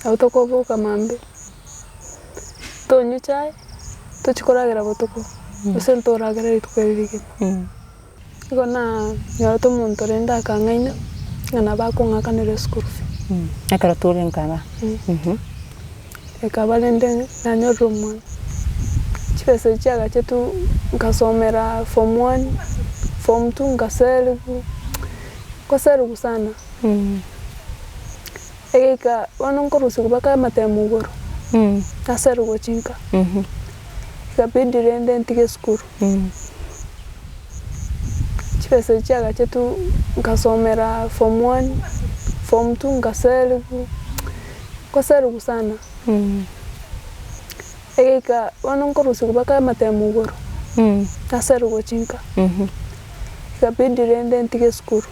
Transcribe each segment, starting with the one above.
Nabo tokoboka mambia, tonywe echae, tochie koragera botuko, gose ntoragere rituko eri rigima. Igo nanyorete omonto rende akang'aina, ng'a nabo akong'akanera eschool fee. Ekero tore nkaba. Ekaba rende nanyorire omwana, chibesa echio chiagachetwe nkasomera form one, form two nkaserigwa, nkoserigwa sana. Egeika bono nkorusigwa mpaka amatemo igoro, naserigwa gochia nka, ikabidi rende ntige esukuru. Chibesa echio chiagachetwe nkasomera form one, form two nkaserigwa, nkoserigwa sana. Egeika bono nkorusigwa mpaka amatemo igoro, naserigwa gochia nka, ikabidi rende ntige esukuru.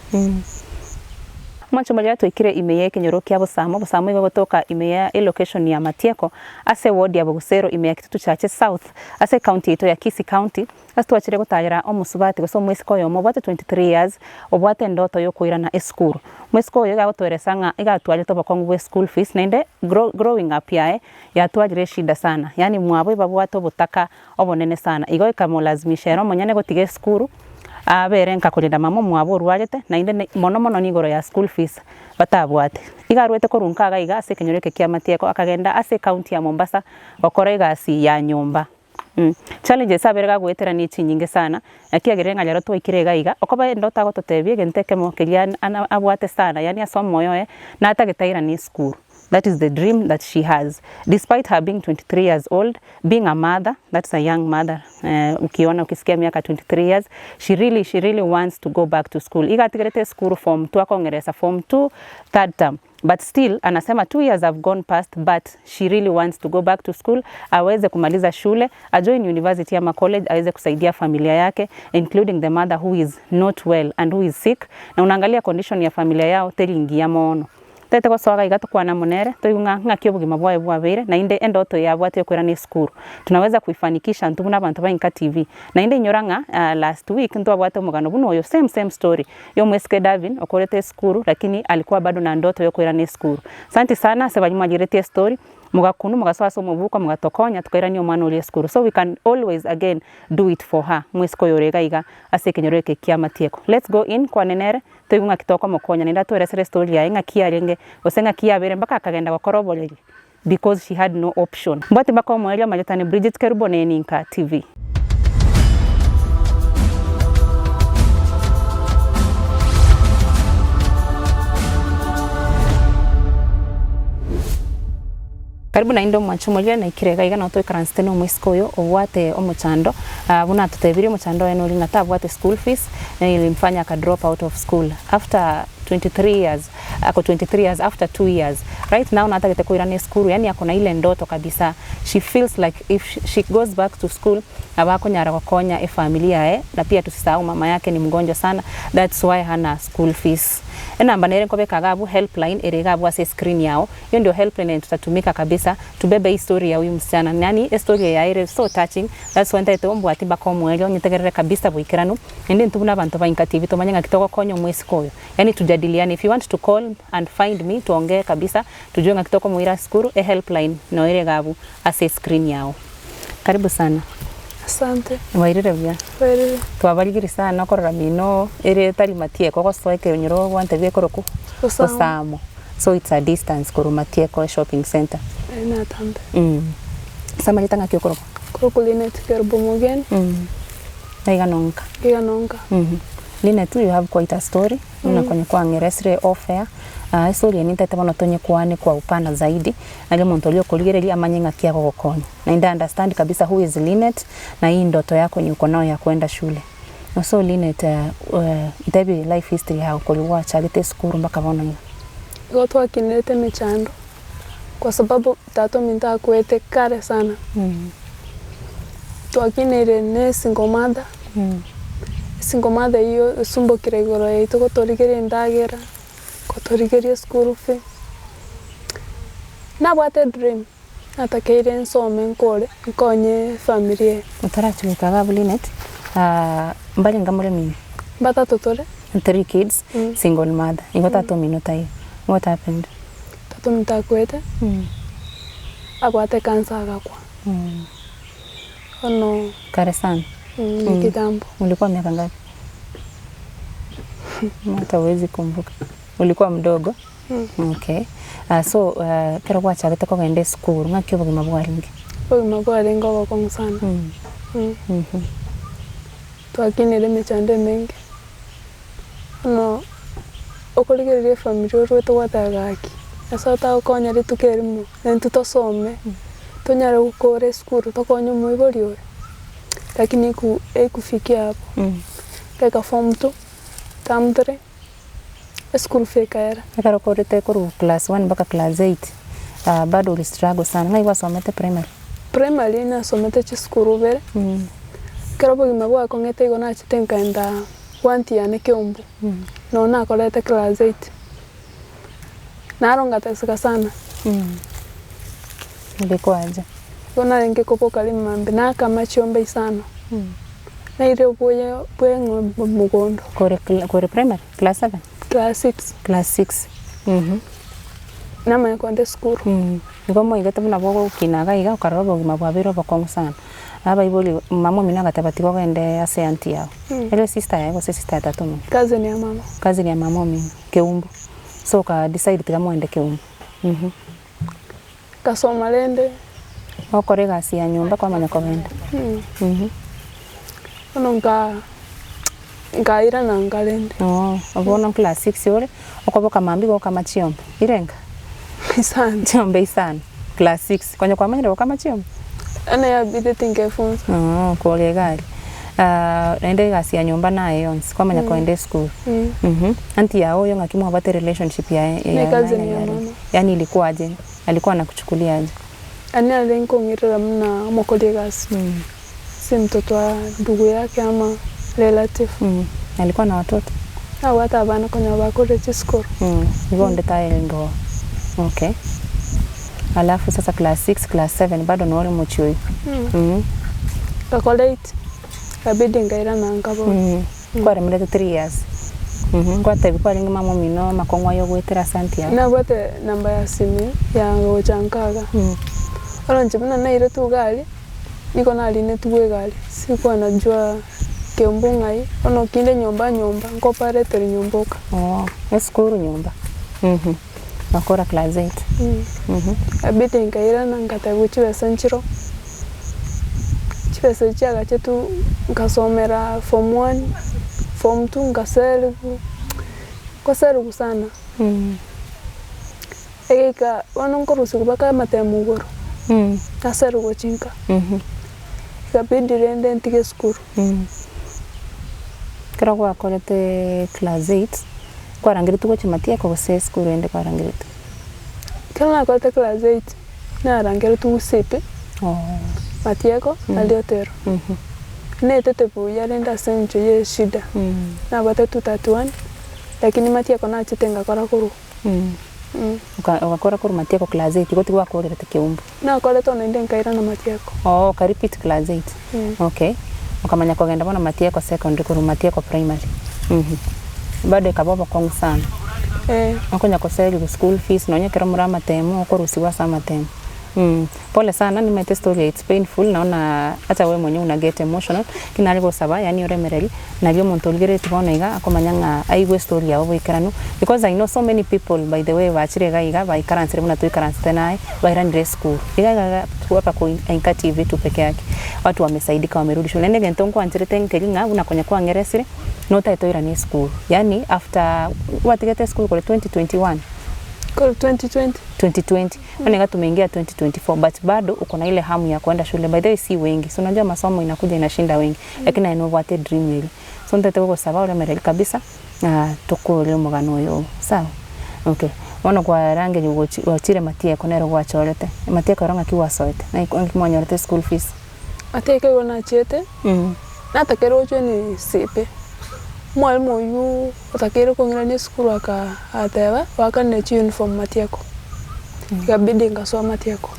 Omonche omoria twaikire ime y'ekenyoro kia Bosamo, Bosamo igo egotoka ime ya elocation ya Matieko, ase eward ya Bogusero ime ya Kitutu Chache South, ase ecounty yaito ya Kisii County, ase twachire gotayera omosubati gose omoiseke oyomo obwate 23 years, obwate endoto yokoirana esukuru. Omoiseke oyo iga agotoeresa ng'a iga atwarete obokong'u bwe school fees naende grow growing up yaye yatwarire eshida sana, yaani mwabo ebabwate obotaka obonene sana, igo ekamolazimisha ere omonyene gotiga esukuru, abere nka korenda mama omwabo orwarete, naende ne mono mono nigoro ya school fees batabwate. Iga arwete korwa nka iga iga ase ekenyoro eke kia Matieko akagenda ase ecounty ya Mombasa gokora egasi ya nyomba. Challenges abere gagoetera ne chinyinge sana, naki egerire ng'a rero twaikire iga iga, okoba endoto agototebia egento ekemo keria ana abwate sana yaani ase omoyo oye, natagete airane esukuru. That is the dream that she has despite her being 23 years old, being a mother, that's a young mother ukiona ukisikia miaka 23 years, she really she really wants to go back to school. Iga atigerete esukuru form two akong'eresa form two third term but still anasema two years have gone past but she really wants to go back to school aweze kumaliza shule ajoin university ama college aweze kusaidia familia yake including the mother who is not well and who is sick na unaangalia condition ya familia yao teri ngiya mono. Tete gosoa iga iga tokwane amo nere, toigwe ng'a ng'aki obogima bwaye bwabeire, naende endoto eye abwate yokoirana esukuru. Tunaweza kuifanikisha intwe buna abanto ba Inka TV. Naende inyora ng'a last week ntwabwate omogano buna oyo, same same story, ya omwesike Davin okorete esukuru lakini alikuwa bado na ndoto yokoirana esukuru. Asanti sana ase baria mwarigeretie estory, mogakunu mogasoa ase omobuko mogatokonya tokairania omwana oria esukuru. So we can always again do it for her, omwesike oyo ore iga iga ase ekenyoro eke kia Matieko. Let's go in kwane nere. Toigwe ng'aki tokomokonya naende atoeresere estory yaye ng'aki yarenge gose ng'aki yabeire mpaka akagenda gokora oboreri because she had no option. Mbwati mpaka omoerio amagetani Bridget Kerubo ne Ninka TV. Karibu naende omwanche omorire naikire iga iga nabo toikaransete na omoiseke oyo obwate omochando buna atotebirie omochando oye nori ng'a tabwate school fees na ilimfanya aka drop out of school after 23 years ako 23 years after 2 years right now natagete koirana esukuru yaani ako na ile ndoto kabisa she feels like if she goes back to school nabo akonyara gokonya efamiri yaye na pia tusisahau mama yake ni mgonjwa sana that's why hana school fees enamba nere nkobeka iga abwo helpline ere iga abwo ase escreen yao. Hiyo ndio helpline yenye tutatumika kabisa tubebe hii story ya huyu msichana yaani estory eye yaye ere so touching that's why ntaete ombwati mpaka omoerio onyetegerere kabisa boikeranu naende intwe buna abanto ba Inka TV tomanye ng'aki togokonya omwesike oyo yaani tujadiliane if you want to call and find me tuongee kabisa tujue ng'aki tokomoira sukuru e helpline noyo ere iga abwo ase escreen yao. Karibu sana. Asante. Bwairire buya? Bwairire. Twabarigiri sana okorora mino ere tari matieko ogosoa ekenyoro gwantebia ekorokwa Bosamo. Bosamo. So it's a distance korwa matieko shopping center. Ere natambe. Ase amarieta ng'aki okorokwa? Nkorokwa Linet Kerubo Mogeni. Iga nonka. Iga nonka. Linet you have quite a story buna konya kwang'eresire off air. Estory eye nintagete bono tonyekwane kwa upana zaidi nario omonto oria okorigereria amanye ng'aki agogokonya. Naende understand kabisa who is Linet na hii ndoto yako yenye uko nayo ya kuenda shule. So Linet ntebi life history yago korwa gwachagete esukuru mpaka bono iga. Igo twakinete emechando kwa sababu tata ominto akwete kare sana. Twakinire ne esingle mother, esingle mother eyio esumbokire igoro yaito gotorigeria endagera, gotorigeria eschool fee. Nabwate edream. Natakeire nsome nkore nkonye efamiri eye. Otarachia goika iga abwo Linet, mbarenge more mino? Mbatato tore. Three kids, single mother. Igo tata omino taiyo. What happened? Tata ominto akwete, abwate ekansa agakwa. Bono Kare sana. ni kitambo. Ulikuwa miaka ngapi? Hata huwezi kumbuka. Ulikuwa mdogo? Okay. So ekero gwachagete kogenda esukuru ng'aki obogima bwarenge? Obogima bwarenge obokong'u sana. Twakinire emechando emenge, bono okorigereria efamiri orwete gwateba gaki, Nyasaye otagokonya rituko erimo, na intwe tosome, tonyare gokora esukuru tokonye omoibori oyo, lakini eku ekufikia hapo, mpaka form two, term three, eschool fee ekaera. Ekero okorete korwa class one mpaka class eight, bado ori struggle sana, ng'ai gwasomete primary? Primary nasomete chisukuru ibere, ekero obogima bwakong'ete igo nachete nkaenda gwanti yane Keumbu, noo nakorete class eight. Naro ngateseka sana. Ilikuwa aje? Igo narenge koboka rimambia, nakama chiombe isano, naire oboya bwa eng'ombe mogondo. Kore kore primary? Class seven? Class six. Class six. Namanya kogenda esukuru. Igo moigete buna bogokina iga iga okarora obogima bwabeire obokong'u sana. Abaibori mama omino agateba tiga ogende ase aunty yao. Ere sister yaye gose sister ya tata omino? Cousin ya mama. Cousin ya mama omino, Keumbu. So oka decide tiga mogende Keumbu. Ngasoma rende. Ogokora egasi ya nyomba kwamanya kogenda. Bono nka nkairana nka rende. Oo, bono class six ore, okoboka mambia igo okama chiombe, irenga? Isano. Chiombe isano, class six, konya kwamanyire gokama chiombe? Bono yabidete nkefunza. Oo, kore iga aria. Naende egasi ya nyomba naye yonsi, kwamanya kogenda esukuru. Aunty yao oyo ng'aki mwabwate relationship yaye Ne cousin ya mama. Yaani ilikuwa aje? Alikuwa anakuchukulia aje? Yaani arenge kong'irera buna omokori egasi, si mtoto wa ndugu yake ama relative. Alikuwa na watoto? Nabwate abana konya bakorire chisukuru. Igo onde tarenge oo. Okay. Alafu sasa class six, class seven bado nore omochie oyio. Ngakora eight, ikabidi nkairana nka bono. Kwaremerete three years. Ngwatebi kwarenge mama omino amakong'u aye ogoetera ase aunty yao. Nabwate namba ya simu ya gocha nka iga. Bono inche buna nairetwe iga aria, nigo narinetwe egari, sikuwa najua Kiambu ng'ai, bono kinde nyomba nyomba, nkopareteri nyomba oka. Oo, esukuru nyomba. Gakora class eight. Ikabidi nkairana nkatebiwa chibesa nchiroo, chibesa echi chiagachetwe nkasomera form one, form two nkaserigwa, nkoserigwa sana. Egeika bono nkorusiwa mpaka amatemo igoro, naserigwa chinka, ikabidi rende ntige esukuru. Ekero gwakorete class eight, kwarangeretwe gochia matieko gose esukuru ende kwarangeretwe? Ekero nakorete class eight, narangeretwe gusii Matieko na Riotero. Naetete buya rende ase eng'encho ya eshida, nabwate 231, lakini Matieko nachete ngakora korwa. Ogakora korwa Matieko class eight, igo tigwakorerete Keumbu? Nakorete naende nkairana Matieko. Oo, oka repeat class eight. Okay, okamanya kogenda bono Matieko secondary korwa Matieko primary. Bado ekaba obokong'u sana. Eh. Okonya koserigwa school fees nonya ekero more amatemo okorusigwa ase amatemo. Pole sana nimaete story eye it's painful naona hata wewe mwenyewe una get emotional lakini nare gosaba yaani oremereri nario omonto origereretie bono iga akomanya ng'a aigwe estory yabo boikeranu because I know so many people by the way bachire iga iga baikaransire buna toikaransete naye bairanire esukuru iga iga iga hapa kwa Inka TV tu peke yake watu wamesaidika wamerudi shule naende egento nkwancherete nkeri ng'a buna konya kwang'eresire notagete oirane esukuru yaani after gwatigete esukuru kore 2021. Kore 2020. 2020 bono iga tumeingia 2024 but bado uko na ile hamu ya kuenda shule by the way si wengi si unajua masomo inakuja inashinda wengi lakini aye nobwate edream eria so ntagete gogosaba oremereri kabisa tokore omogano oyo sawa okay bono kwarangeria gochi gwachire matieko nero gwachorete matieko ero ng'aki gwasoete ng'aki mwanyorete school fees. Matieko igo nachiete natakeire gochia NCP Omwalimu oyio otakeire kong'irania esukuru aka agateba bakanire chiuniform matieko, ikabidi ngasoa matieko.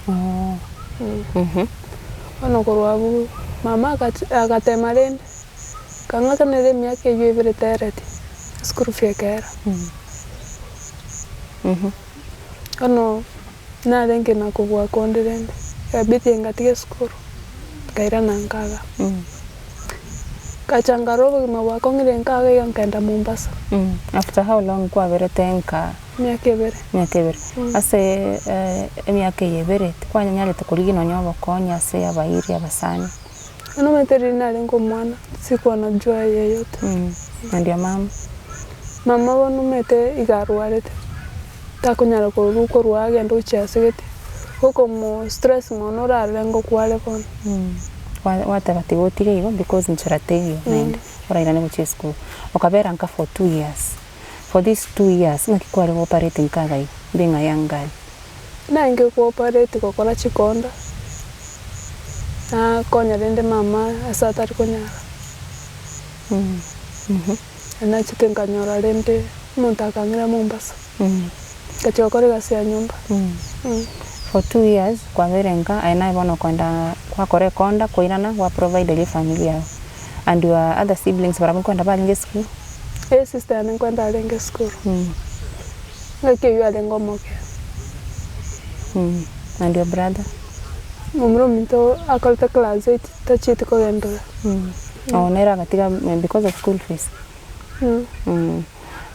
Bono korwa abwo mama agachi agatema rende, akang'akanera emiaka eyio ebere tereti, eschool fee ekaera. Bono narenge na kobua konde rende, ekabidi ngatiga esukuru, nkairana nka igaa. Ngacha nkarora obogima bwakong'ire nka iga iga nkaenda Mombasa. After how long kwaberete nka? Emiaka ebere. Emiaka ebere. Ase emiaka eye ebere tikwanyarete korigia nonya obokonyi ase abairi, abasani? Bono omanyete riria narenge omwana, sikuwa najua yeyote. And your mum? Mama bono omanyete iga arwarete, takonyara korwa korwa agende gochia ase gete, okomo stress mono orarore ngokware bono. Gwateba tiga otige igo because nchera teiyo naende, orairane gochia esukuru. Okabera nka for 2 years, for this 2 years ng'aki kware go operate nka iga iga being a young girl? Naenge go operate gokora chikonda, nakonya rende mama ase atari konyara. Nachete nkanyora rende omonto akang'ira Mombasa, ngachia gokora egasi ya nyomba. For 2 years kwabeire nka aye naye bono okoenda gwakora ekonda koirana gwa provideria efamiri yago and your other siblings barabwo nkoenda barenge esukuru? Eh sister yane nkoenda arenge esukuru, ng'aki oywo arenge omoke. And your brother? Momura ominto akorete class eight tachieti kogenderera. Oh nere agatiga because of school fees?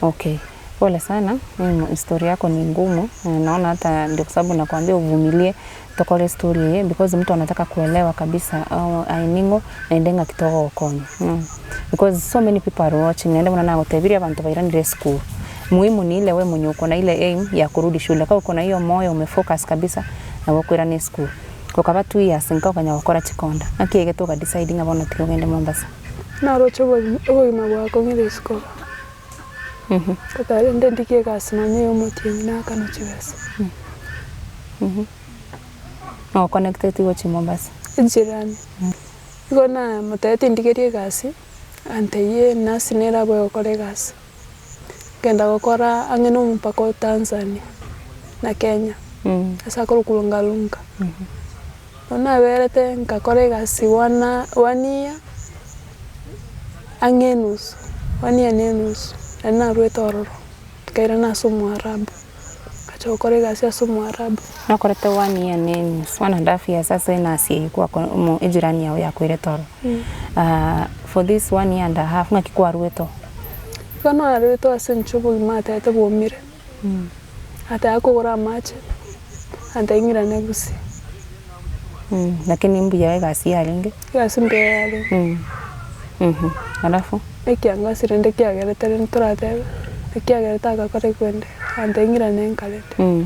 Okay, pole sana, story yako ni ngumu, naona hata ndio kwa sababu nakwambia uvumilie tokore story eye because mtu anataka kuelewa kabisa aye ning'o naende ng'aki togogokonya because so many people are watching naende buna nagotebirie abanto bairanire esukuru, muhimu ni ile we mwenye uko na ile aim ya kurudi shule, kama uko na hiyo moyo umefocus kabisa nabo okoirana esukuru. Okaba 2 years nka okanya gokora chikonda, ng'aki egete oga decide ng'a bono tiga ogende Mombasa? Naroche obogima bwakong'ire isiko iga, rende ndigie egasi nonye ya omotienyi naakane chibesa. No connected gochia Mombasa? Ejirani. Igo namotebia tindigerie egasi, antebie enasi nere abwo egokora egasi. Nkagenda gokora ang'e na omopaka o Tanzania na Kenya, ase akorokwa Lungalunga. Bono naberete nkakora egasi one year, ang'e enusu, one year na enusu, naende narwete ororo, nkairana ase omoarabu, ngacha gokora egasi ase omoarabu. Nokorete one year na enusu, one and half years ase enasi eywo kwakora omo ejirani yago yakoirete ororo. For this one year and a half ng'aki kwarwete oo? Igo narwete ase eng'encho obogima atete bwaumire, ataka kogora amache, antebia ng'irane gusii. Lakini mbuya egasi yarenge? Egasi mbuya yarenge. Alafu? Ekiangasi rende kiagerete rende toratebe, ekiagerete agakora ekwende, antebia ng'irane nka rende.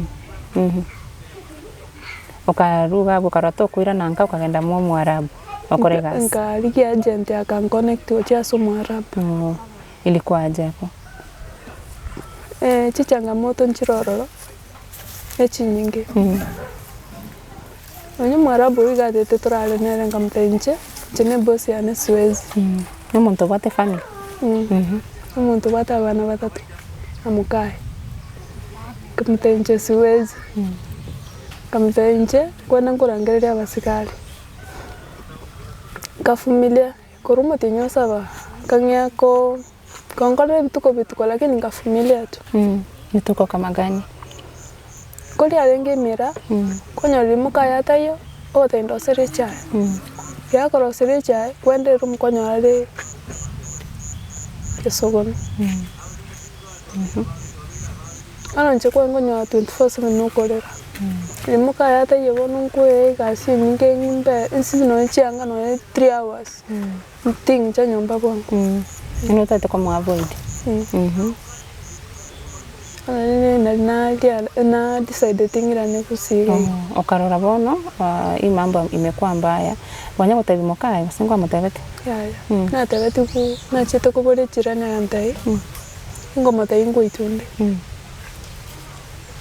Okarwa iga abwo okarora tokoirana nka okagenda mwa omoarabu okore egasi. Nkarigia agent akanconnect gochia ase omoarabu. Ilikuwa aje hapo? Chichangamoto nchire ororo, echinyinge. Nonye omoarabu oyio iga atete torare nere nkamotebia inche, inche ne eboss yane siwezi. Na omonto obwate efamiri? Omonto obwate abana batato, na mokaye. Nkamotebia inche siwezi, nkamotebia inche, kwenda nkorangereria abasikari. Nkavumilia, korwa omotienyi o saba, nkang'ea ko konkorera ebituko bituko lakini nkavumilia tu. Bituko kama gani? Nkoria arenge emira, nkonyora mokaye ataiyo, ogotebia ndoserie echae, ekero akoroseria echae, kwenda eroom nkonyora are esogono. Bono inche kwankonyora 24/7 nokorera, mokaye ataiyo bono nkoe egasi enyinge ng'imbe nsibe nonye chianga nonye 3 hours, nting'icha nyomba bwango. Yaani otagete komo avoid? Bono rende nari naria na decideti ng'irane gusii iga. Okarora bono hii mambo imekuwa mbaya, kwanya gotebia mokaye gose nkwamotebetie? Yaya, natebetigwe nachete kobora echirani agantebia, ngomotebia ngoitwa inde.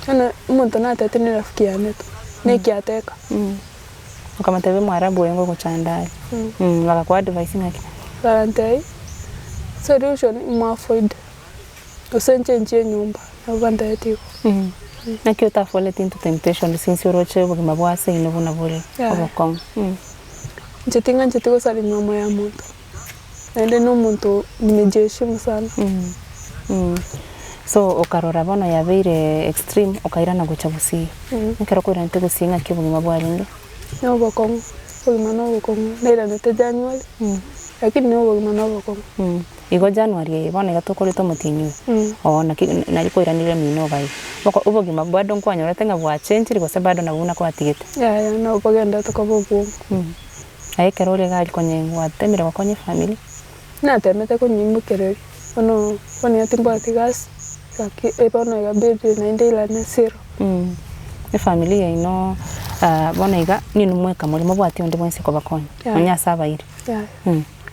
Bono omonto natebete ne erafiki yane tu, na ekiateka. Okamotebia omwarabu oyo ngogochanda are, bagakoa advice ng'aki? Bagantebia, solution mwavoid, gose nchenchie enyomba, nabo bantebetie igo. Naki otafalleti into temptation since oroche obogima bwa ase buna bore Yaya. obokong'u? Inche ting'ancheti gosara enywomo ya monto, naende na omonto nimejiheshimu sana. So okarora bono yabeire extreme okairana gocha Gusii. Ekero kwairanete Gusii ng'aki obogima bwarenge? Na obokong'u, obogima na obokong'u, nairanete January, lakini na obogima na obokong'u. Igo January eye bono iga tokorete omotienyi oyo, oo naki nari kwairanire mino iga iga. Boko obogima bado nkwanyorete ng'a bwachenchiri gose bado nabwo buna kwatigete? Yaya nabo bogenderete koba obwomo. Aye ekero ore iga aria konye gwatemire gokonya efamiri? Natemete konyimokereria, bono bono iga timbwati gasi, gaki bono egabidi naende irane siro. Efamiri yaino bono iga ninwe mweka more mobwati onde bwensi okobakonya, nonya ase abairi. Yaya,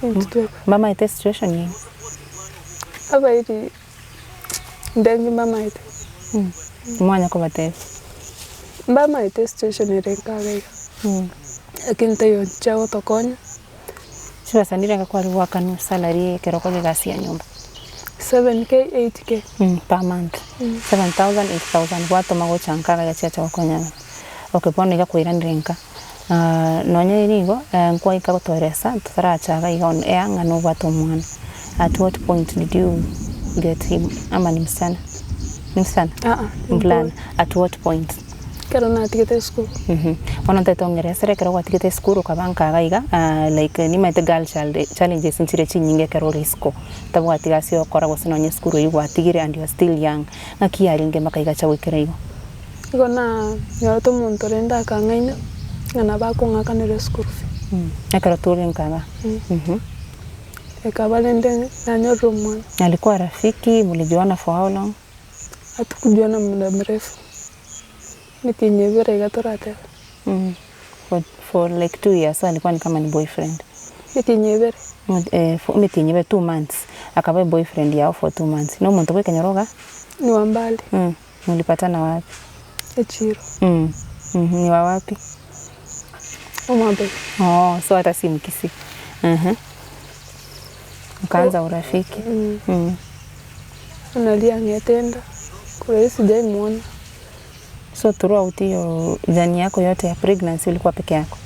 intwe tweka. Mbamaete esituation yaino? Abairi ndengi mbamaete. Mwanya kobatebia? Mbamaete esituation ere nkaga iga, lakini taiyo nchia gotokonya. Chibesa nirenga kware goakanwa salary ekero okore egasi ya nyomba? 7K, 8K. Per month, 7000, 8000 gwatoma gocha nka iga chiacha gokonya abana. Okay bono iga kwairanire nka, nonye nigo nkwaika gotoeresa totarachaga iga on air ng'a nobwate omwana, at what point did you get him ama ni msichana? Ni msichana? Mvulana, at what point? Ekero natigete esukuru. Bono ntaete ong'eresere ekero gwatigete esukuru okaba nka iga iga like nimaete girl child challenges nchire chinyinge ekero ore isiko, otabwati gasi ogokora gose nonye esukuru eywo gwatigire and you are still young, ng'aki yarenge mpaka igacha goikera igo? Igo nanyorete omonto rende akang'aina, ng'a nabo akong'akanera esukuru fee. Ekero tore nka iga? Ekaba rende nanyorire omwana. Alikuwa rafiki, mulijuana for how long? Hatukujuana muda mrefu, emetienyi ebere iga toratebe. For, for like 2 years, so alikuwa ni kama ni boyfriend. Emetienyi ebere. For emetienyi ebere, 2 months, akaba eboyfriend yao for 2 months. Na omonto bwa ekenyoro iga? Ni wa mbali. Mulipatana wapi? Echiro. Ni wa wapi? Homa Bay. Oh, so hata si Mkisii. Mkaanza urafiki. Naria ang'ete enda, korwa erio sijaimuona. So throughout hiyo journey yako yote ya pregnancy ulikuwa peke yako?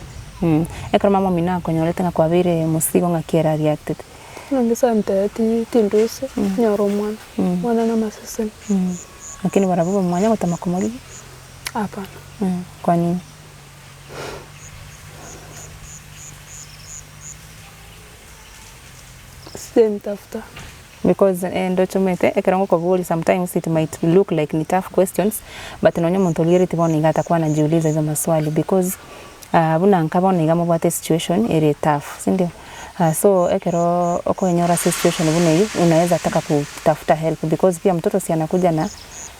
Ekero mama omino akonyorete ng'a kwabeire mosigo ng'aki ere areactete? Nonye antebeti tindusia, nyore omwana, omwana namaseseni. Lakini barabwo bamwanya gotema komorigia? Hapana. Kwa nini? Sijaimtafuta. Because ndochomete ekero ngokoboria sometimes it might look like ni tough questions, but nonye omonto origereti bono iga atakuwa anajiuliza hizo maswali because buna nka bono iga mobwate situation ere tough, sindio? So ekero okoenyora ase situation buna eywo, unaweza taka kutafuta help because pia mtoto si anakuja na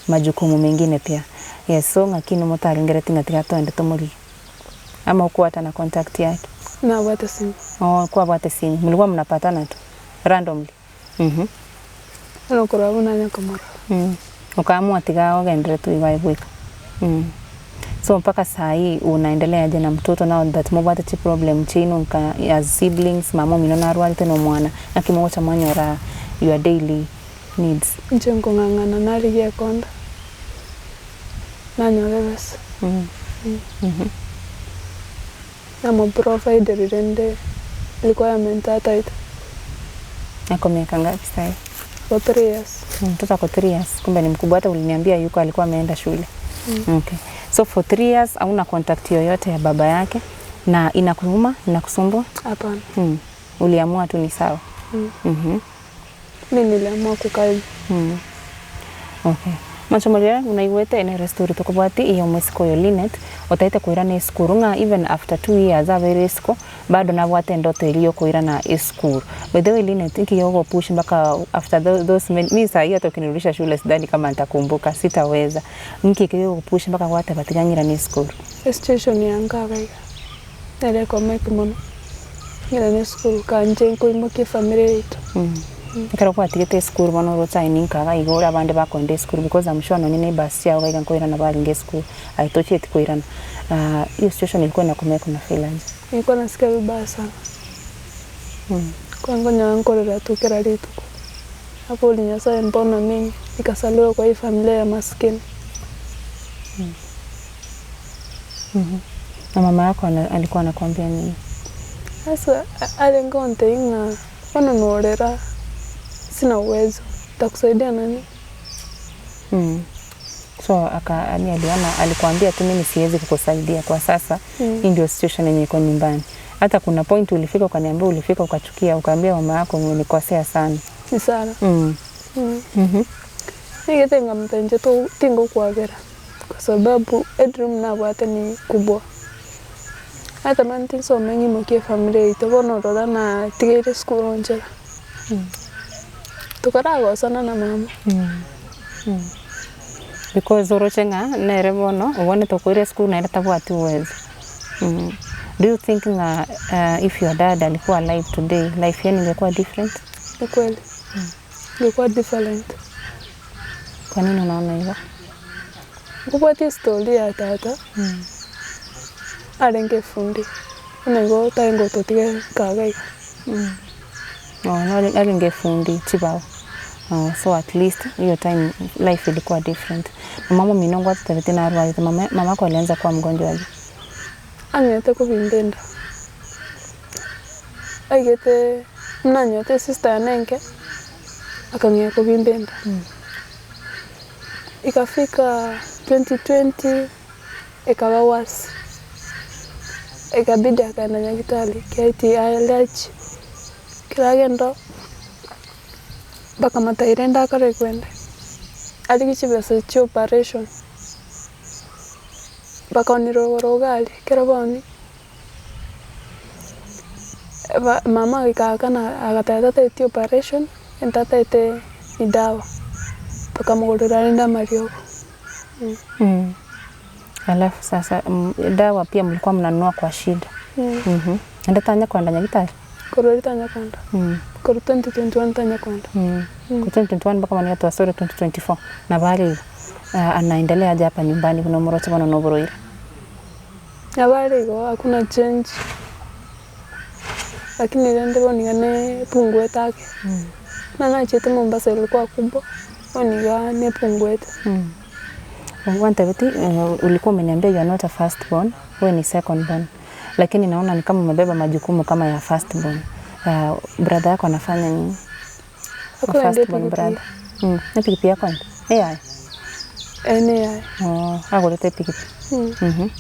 majukumu mengine pia. Yes, so ng'aki inwe motarengereti ng'a tiga toende tomorigie? Ama okwata na contact yake? Nabwate simu. Oh, kwabwate simu, mlikuwa mnapatana tu randomly? Bono korwa abwo nanya komorora. Okaamua tiga ogenderere tu igo aye bweka. So mpaka saa hii unaendelea aje na mtoto now that mobwate chiproblem chiaino nka as siblings, mama omino narwarete na omwana, naki mogocha mwanyora your daily needs? Inche nkong'ang'ana narigia ekonda, nanyora ebesa. Namoprovideri rende requirement ataete. Ako miaka ngapi sahi? Ako 3 years. Mtoto ako 3 years, kumbe ni mkubwa. Hata uliniambia yuko alikuwa ameenda shule. Okay. So for 3 years hauna contact yoyote ya baba yake na inakuuma, inakusumbua? Hapana. Uliamua tu ni sawa? Mi niliamua kukaa hivyo. Okay. Machomoria unaigwete ene story tukubwati iyo mwesiko oyo Linet otaete koirana esukuru ng'a even after 2 years abeire isiko bado nabwate endoto eria ya okoirana esukuru. By the way Linet, nki gegogopush mpaka after those many, mi saa hii hata ukinirudisha shule sidhani kama nitakumbuka, sitaweza. Nki kegogopush mpaka gwateba tiga ng'irane esukuru? Esituation ya nkaga iga, nere ekomeki mono, ng'irane esukuru kanche nkoimokia efamiri yaito. Ekero gwatigete esukuru bono oroche aye ninkaga iga ore abande bakoenda esukuru because I'm sure nonye neighbours chiabo iga nkoirana barenge esukuru aye tochieti koirana. Hiyo situation ilikuwa inakumake una feel aje? Nilikuwa nasikia vibaya sana. Kwa nkonyora nkorera tu kera rituko. Abori Nyasaye mbona mimi nikazaliwa kwa hii familia ya maskini. Na mama yako alikuwa anakuambia nini? Sasa arenge gontebia ng'a bono norera sina uwezo, ntakusaidia na nini? So aka yaani aliona alikuambia tu mimi siwezi kukusaidia kwa sasa hii ndio situation yenye iko nyumbani. Hata kuna point ulifika ukaniambia ulifika ukachukia ukaambia mama yako umenikosea sana. Ni sana. Niigete nkamotebia inche to tingokwabera kwa sababu edream nabwate ni kubwa. Natamani tinsome ng'imokie efamiri yaito bono orora natigeire esukuru nchera. Tokaragosana na mama. Because oroche ng'a nere bono obwanete okoira esukuru naende tabwati uwezo. Do you think ng'a if your dad alikuwa alive today life yenu ingekuwa different? Ni kweli, ingekuwa different. Kwa nini unaona igo? Nkobwate estory ya tata, arenge efundi, bono igo tarenge gototiga nkaga iga. Oh, nare arenge efundi chibao, oh so at least hiyo time life ilikuwa different. Na mama omino ngwatotebete narwarete, mama mamako alianza kuwa mgonjwa aje? Ang'ete kobimba enda, aigete buna anyorete esister yane enke, akang'ea kobimba enda. Ikafika 2020 ekaba worse, ikabidi akaenda nyagetari KTILH, ekero agenda oo, bakamotebia rende akore kwende, arigie chibesa chia operation, bakaoni rogoro iga aria, ekero baoni, ba mama agaika agakana agateba tatageti operation, egento atagete ni dawa, bakamogorera rende amariogo. Alafu sasa dawa pia mlikuwa mnanunua kwa shida. Naende tanya kwenda nyagitari? Korwa erio tanya kwenda. Korwa 2021 tanya kwenda. Korwa 2021 mpaka bono iga twasore 2024 nabo are igo. Anaendelea aje hapa nyumbani buna omoroche bono na oborwaire? Nabo are igo hakuna change, lakini rende bono iga nepunguete ake. Buna nachete Mombasa ilikuwa kubwa, bono iga nepunguete. Gwantebetie ulikuwa umeniambia you are not a first born, wewe ni second born. Lakini naona ni kama umebeba majukumu kama ya first born. Brother yako anafanya nini? Akorenda First born epikipiki. brother. Epikipiki yako ende? Eyaye? Eye neyaye. Oh, agorete epikipiki.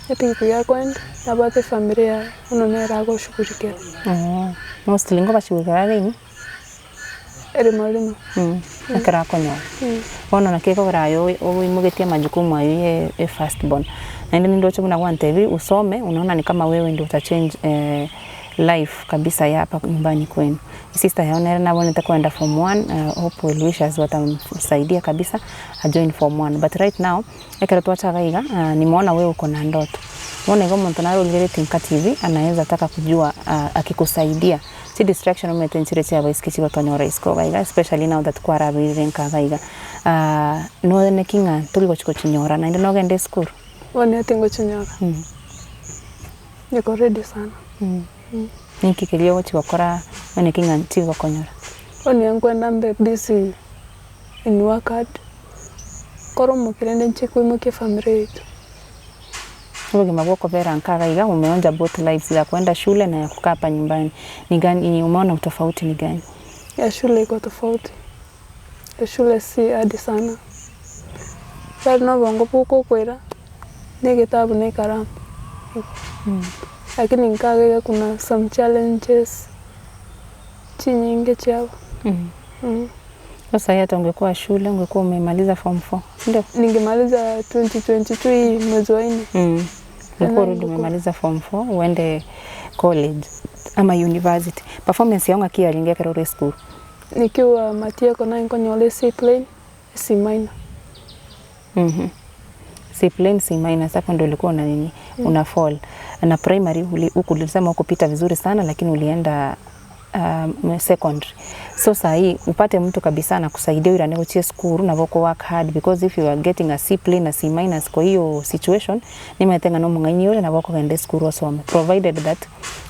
Epikipiki akoenda, nabwate efamiri yaye, bono nere agoshughulikera. Oh, mostly ngobashugulikera are inwe? Erimo rimo. Ekero akonyora. Bono naki ekogera aye oi- oimogetie amajukumu aywo ya e first born. Naende nindoche buna gwantebirie usome, unaona ni kama wewe ndio uta change life kabisa ya hapa nyumbani kwenu. Sister yao nere nabonete koenda form one, hope well wishers batamsaidia kabisa ajoin form one. But right now, ekero twacha iga iga, nimeona wewe uko na ndoto. Bono iga omonto nare origeretie nka TV, anaeza taka kujua akikusaidia Chi distraction omanyete nchire chia abaiseke chigotonyora isiko iga iga especially now that kwarabeire nka iga iga noone ki ng'a tori gochi gochinyora naende nogende esukuru? Bono tingochinyora. Niko ready sana. Ninki keria ogochi gokora one ki ng'a nchigokonyora? Bono iga nkwenda mbe busy in work hard, nkore omokia rende nchie koimokia efamiri yaito. Obogima bwa okobera nka iga iga umeonja both lives ya kwenda shule na ya kukaa hapa nyumbani ni gani umeona utofauti ni gani? Ya shule iko tofauti, ya shule si hard sana, bari na obongo bokokoira, na egetabu na ekaramu igo. Lakini nka iga iga kuna some challenges chinyinge chiabo. Sasa hata ungekuwa shule ungekuwa umemaliza form 4 si ndio? Ningemaliza 2022 hii mwezi wa nne. Ungekuwa already umemaliza form 4 uende college ama university. Performance yao ng'aki yarenge ekero ore esukuru? Nikiwa Matieko naye nkonyora e C plain, e C minor. C plain, C minus hapo ndio ulikuwa una nini? Una fall. Na primary uli, huku ulisema hukupita vizuri sana lakini ulienda secondary. So saa hii upate mtu kabisa anakusaidia uirane gochia esukuru nabo oko work hard because if you are getting a C plain na C minus kwa hiyo situation nimanyete ng'a nomong'aini ore nabo okogenda esukuru osome provided that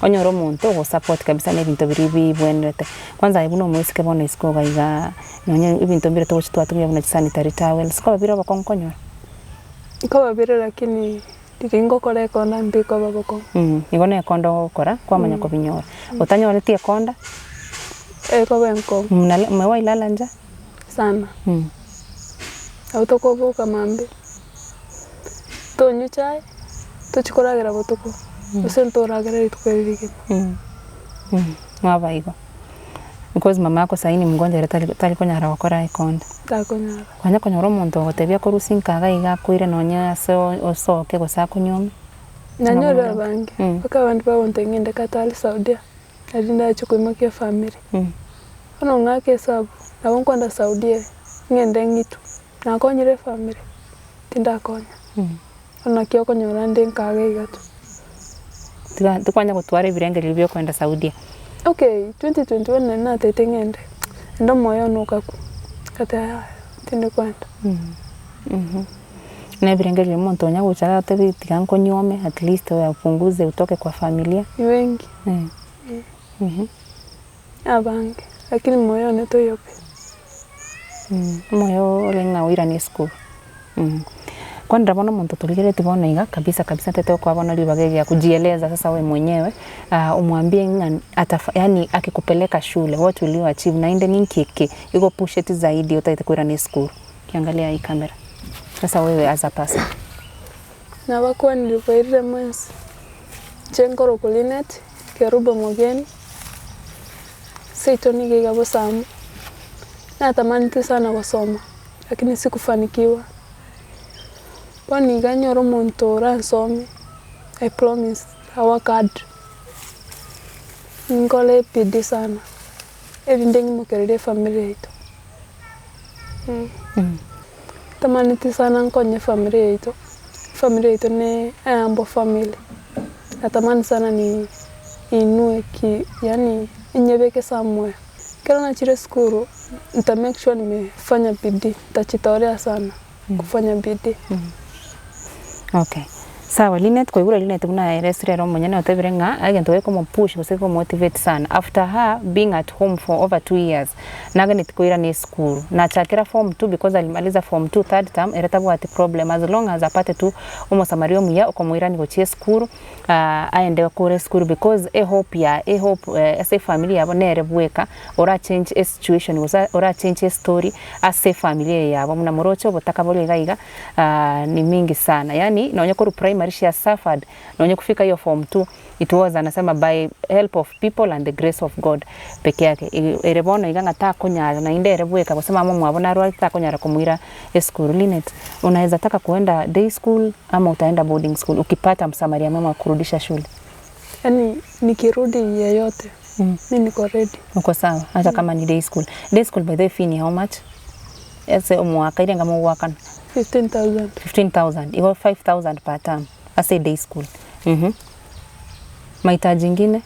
onyore omonto ogosupport kabisa na ebinto biria bibwenerete. Kwanza aye buna omoiseke bono isiko iga igaa nonye ebinto mbire togochi twatumia buna chisanitary towels nkoba bire obokong'u konyora? Nkoba bire lakini riria ngokora ekonda mbikoba bokong'u. Igo na ekonda ogokora kwamanya kobinyora. Otanyoreti ekonda? Ekoba enkong'u. Mnala umewahi lala njaa? Sana. Nabo tokoboka mambia, tonywe echae, tochie koragera botuko, gose ntoragere rituko eri rigima. Mwaba igo. Because mama ako sahii ni mgonjwa ere tari tari konyara gokora ekonda. Takonyara. Kwanya konyora omonto ogotebia akorusie nka iga iga akoire nonye ase osoke gose akonyuome. Nanyore abange, mpaka abande bagontebia ng'ende Qatar, Saudia, naende ndache koimokia efamiri. Bono ng'ake esabu, nabo nkoenda Saudia ng'ende ng'itwe, nakonyire efamiri? Tindakonya. Bono naki okonyora nde nkaga iga tu. Tiga tikwanya gotwara ebirengererio bia okoenda Saudia. Okay, 2021 nari natete ng'ende, naende omoyo one okakwa, ngateba yaya tindi koenda. Na ebirengererio omonto onya gocha aratebie tiga nkonyuome at least oyapunguze utoke kwa familia. Ni wengi. Abange, lakini moyo one toiyo pi. Omoyo ore ng'a oirane esukuru. Kwanera bono omonto torigeretie bono iga kabisa kabisa ntete gokoa bono ribaga eria kujieleza sasa we mwenyewe omwambie ng'a atafa yaani akikupeleka shule what will you achieve naende ninki eke egopusheti zaidi otagete koirana esukuru ukiangalia hii camera sasa wewe as a person. Nabakwanire bwairire mwensi, inche nkorokwa Linet Kerubo Mogeni, seito nigo iga bosamu, natamanete sana gosoma lakini sikufanikiwa. Bono iga nyore omonto oransomie, I promise I work hard, ninkore bidii sana, erinde ng'imokererie efamiri yaito. Ntamaneti sana nkonye efamiri yaito, efamiri yaito ne ehumble family, natamani sana ni inue ki yaani inyebeke somewhere. Ekero nachire esukuru, nta make sure nimefanya bidii, ntajitolea sana kufanya bidii. Okay, sawa Linet kwaigure Linet buna aeresire ere omonyene otebire ng'a egento gekomopush gose gekomotivate sana after her being at home for over 2 years nageneti koirana esukuru nachakera form two because alimaliza form two third term ere tabwati problem as long as apate tu omosamaria omuya okomoirani gochia esukuru aende akore esukuru because ehope ya ehope ase efamiri yabo nere bweka ora change esituation gose ora change estory ase efamiri eye yabo buna moroche obotaka bore iga iga ni mingi sana yaani nonye korwa primary she has suffered nonye kufika hiyo form two it was anasema by help of people and the grace of God peke yake ere bono iga ng'a takonyara naende ere bweka gose mama omwabo narwarete takonyara komoira esukuru. Linet, unaweza taka kuenda day school ama utaenda boarding school ukipata msamaria mwema wa kurudisha shule? Yaani nikirudi yeyote, mi niko ready. Uko sawa hata kama ni day school. Day school by the way fee ni how much? Ase omwaka ire ng'a mogwakana? 15,000. 15,000 igo 5,000 per term ase day school. Mahitaji ingine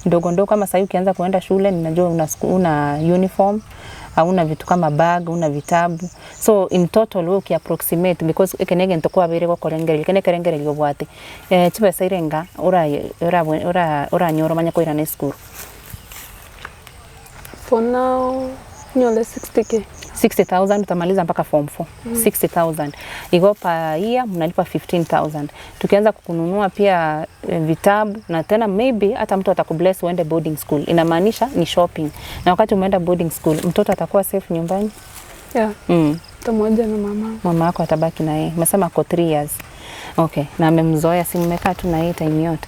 ndogo ndogo kama sahii ukianza kuenda shule ninajua una, una uniform hauna vitu kama bag una vitabu so in total we ukiapproximate because eke na egento kwabeire gokorengereria eke na ekerengererio obwate chibesa ire enga oranyore omanye koirana esukuru. For now, nyore 60K. 60,000 utamaliza mpaka form 4. 60,000 igo per year mnalipa 15,000 tukianza kukununua pia vitabu na tena maybe hata mtu atakubless uende boarding school inamaanisha ni shopping na wakati umeenda boarding school mtoto atakuwa safe nyumbani Yeah, pamoja na mama. Mama yako atabaki na yeye. Umesema ako 3 years. Okay, na amemzoea, si mmekaa tu na yeye time yote.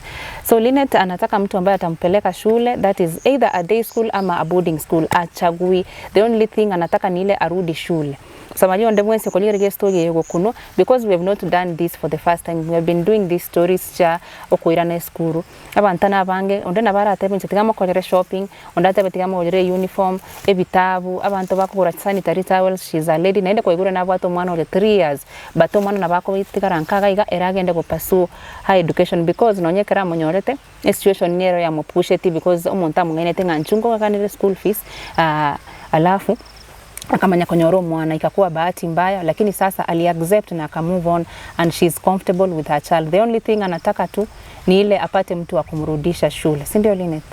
So Linet anataka mtu ambaye atampeleka shule that is either a day school ama a boarding school. Achagui. The only thing anataka ni ile arudi shule. Samaji onde mwense kolire story yego kuno because we have not done this for the first time. We have been doing these stories cha okoirana esukuru. Abantu nabange onde nabaratebe nche tiga mokorere shopping, onde atebe tiga mogorere uniform, ebitabu, abantu bakogora sanitary towels, she's a lady naende koigure nabwate omwana ore 3 years but omwana nabako tigara nkaga iga eragende go pursue high education because nonye ekero amonyorete esituation nero yamopusheti because omonto among'ainete ng'a inchu nkogakanere school fees alafu akamanya konyora omwana ikakuwa bahati mbaya lakini sasa ali accept na aka move on and she's comfortable with her child. The only thing anataka tu ni ile apate mtu wa kumrudisha shule, si ndio Linet?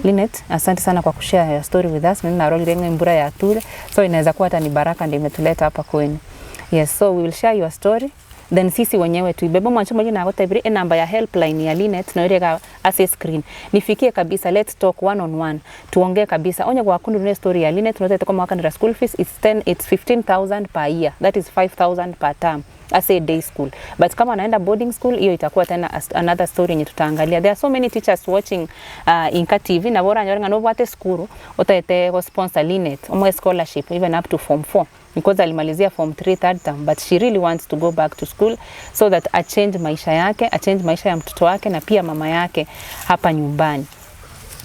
Linet, asante sana kwa kushare your story with us. Mimi narolire ng'o mbura ya ture so inaweza kuwa hata ni baraka ndio imetuleta hapa kwenu. Yes, so we will share your story. Than sisi wenyewe tuibebe. Omwancho moria nagotebirie enamba ya helpline ya Linet noyo ere igaa ase escreen. Nifikie kabisa let's talk one on one tuongee kabisa onye gwakunirwe ne estory ya Linet notagete komoakanera school fees it's ten it's 15,000 per year that is 5,000 per term ase eday school but kama anaenda boarding school hiyo itakuwa tena a another story yenye tutaangalia. There are so many teachers watching Inka TV nabo oranyore ng'a nobwate esukuru otagete go sponsor Linet omoe scholarship even up to form four. Because alimalizia form 3 third term but she really wants to go back to school so that a change maisha yake, a change maisha ya mtoto wake na pia mama yake hapa nyumbani.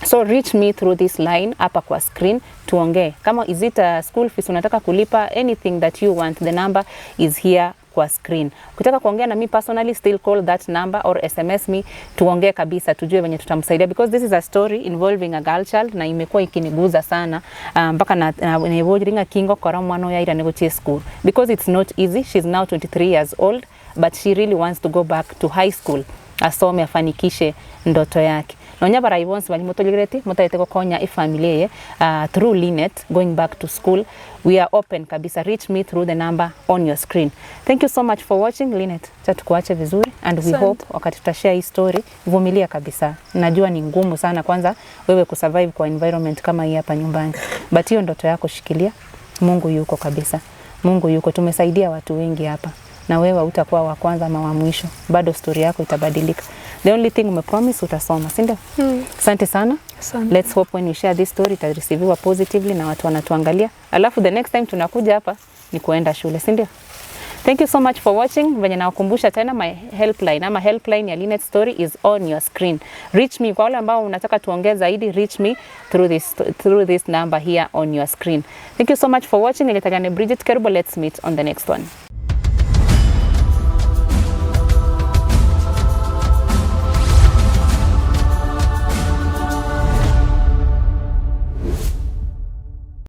So reach me through this line hapa kwa screen tuongee. Kama is it a school fees unataka kulipa, anything that you want, the number is here kwa screen. Ukitaka kuongea na mi personally still call that number or SMS me tuongee kabisa tujue venye tutamsaidia because this is a story involving a girl child na imekuwa ikiniguza sana mpaka na neboria ng'a ngokora omwana oyo airane gochia esukuru because it's not easy she's now 23 years old but she really wants to go back to high school asome afanikishe ndoto yake. Nonya abarai bonsi baria motorigeretie motagete gokonya efamily eye through Linet going back to school we are open kabisa reach me through the number on your screen. Thank you so much for watching Linet, acha tukuache vizuri and we hope wakati tutashare hii story, vumilia kabisa. Najua ni ngumu sana kwanza wewe kusurvive kwa environment kama hii hapa nyumbani, but hiyo ndoto yako shikilia. Mungu yuko kabisa, Mungu yuko. Tumesaidia watu wengi hapa na wewe utakuwa wa kwanza ama wa mwisho, bado story yako itabadilika. The only thing umepromise utasoma, si ndio? Asante sana. Asante. Let's hope when we share this story itareceiviwa positively na watu wanatuangalia, alafu the next time tunakuja hapa ni kuenda shule, si ndio? Thank you so much for watching. Venye nawakumbusha tena my helpline ama helpline ya Linet Story is on your screen. Reach me kwa wale ambao unataka tuongee zaidi, reach me through this number here on your screen. Thank you so much for watching. Nilitagane Bridget Kerubo. Let's meet on the next one.